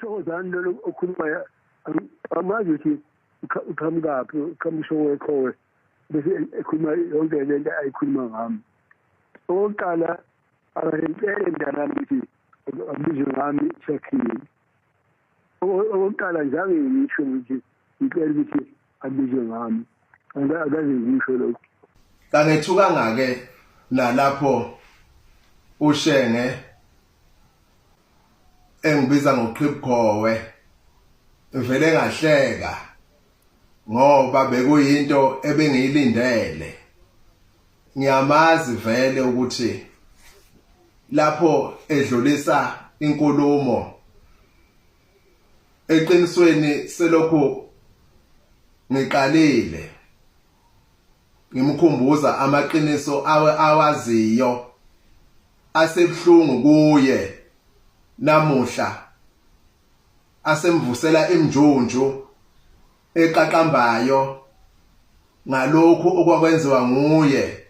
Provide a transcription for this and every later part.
Uthokozani lolo okhulumayo, amazi ukuthi uqhamukaphi, uqhamuka wekhowe, bese ekhuluma yonke lento ayikhuluma ngami. Okokuqala, akangicele mntanami ukuthi abizwe ngami isakhiwo. Okokuqala nje, ange ngisho ukuthi ngicela ukuthi abizwe ngami, akaze ngisho lokho. Kangethukanga-ke nalapho uShenge engibiza ngoqhibukhowe, ngivele ngahleka ngoba bekuyinto ebengiyilindele. Ngiyamazi vele ukuthi lapho edlulisa inkulumo, eqinisweni selokhu ngiqalile ngimkhumbuza amaqiniso awaziyo asebhlungu kuye namuhla, asemvusela imnjunju eqaqambayo ngalokhu okwakwenziwa nguye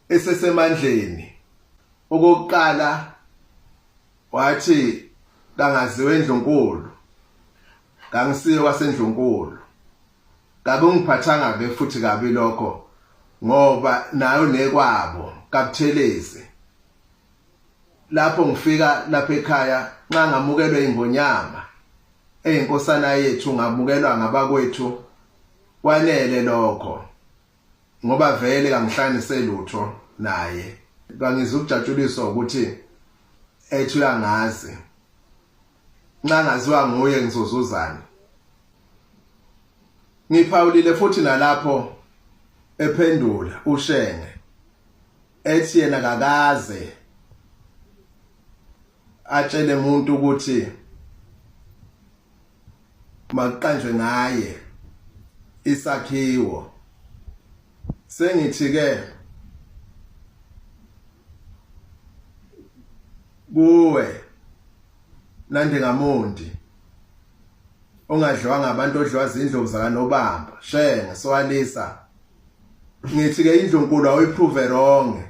esesemandleni. Okokuqala wathi kangaziwe endlunkulu, kangisiyo kwasendlunkulu. Kakungiphathanga ke futhi kabi lokho ngoba nayo nekwabo kaButhelezi. Lapho ngifika lapha ekhaya, nxa ngamukelwe ingonyama eyinkosana yethu, ngamukelwa ngabakwethu, kwanele lokho ngoba vele kangihlanganise lutho naye. Kangizukujatshuliswa ukuthi ethi uyangazi. Nxa ngaziwa nguye ngizozuzani? Ngiphawulile futhi nalapho ephendula uShenge ethi yena kakaze atshele umuntu ukuthi makuqanjwe ngaye isakhiwo. Sengithi ke kuwe Nandi Ngamundi, ongadliwanga abantu, odliwa zindlovu zakanobamba, Shenge sowalisa, ngithi ke indlunkulu awuyiprove wrong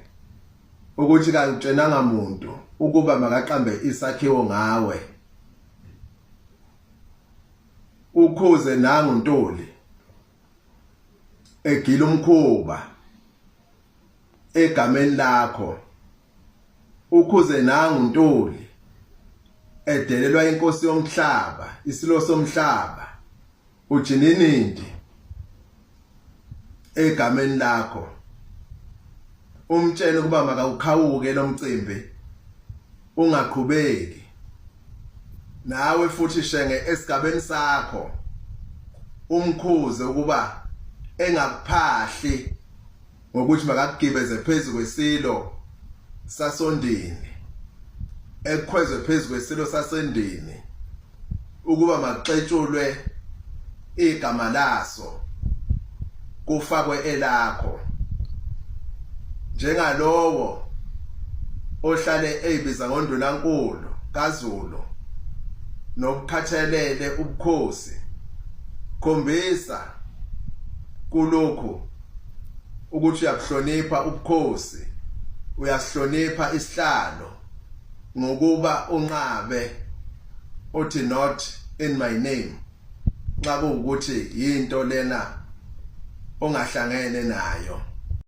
ukuthi kangitshenanga muntu ukuba makaqambe isakhiwo ngawe. Ukhuze nangu Ntuli egila umkhuba egameni lakho, ukhuze nangu Ntuli edelelwa inkosi yomhlaba, isilo somhlaba uJininindi egameni lakho, umtshele ukuba makawukhawuke lo mcimbi ungaqhubeki. Nawe futhi Shenge, esigabeni sakho umkhuze ukuba engakuphahli ngokuthi makakugibeze phezu kwesilo sasondini, ekukhwezwe phezu kwesilo sasendini ukuba makuxetshulwe igama laso kufakwe elakho, njengalowo ohlale eyibiza ngondunankulu kaZulu nobukhathalele ubukhosi. Khombisa kulokhu ukuthi uyabuhlonipha ubukhosi, uyasihlonipha isihlalo ngokuba unqabe uthi "Not in my name" nxa kuwukuthi yinto lena ongahlangene nayo.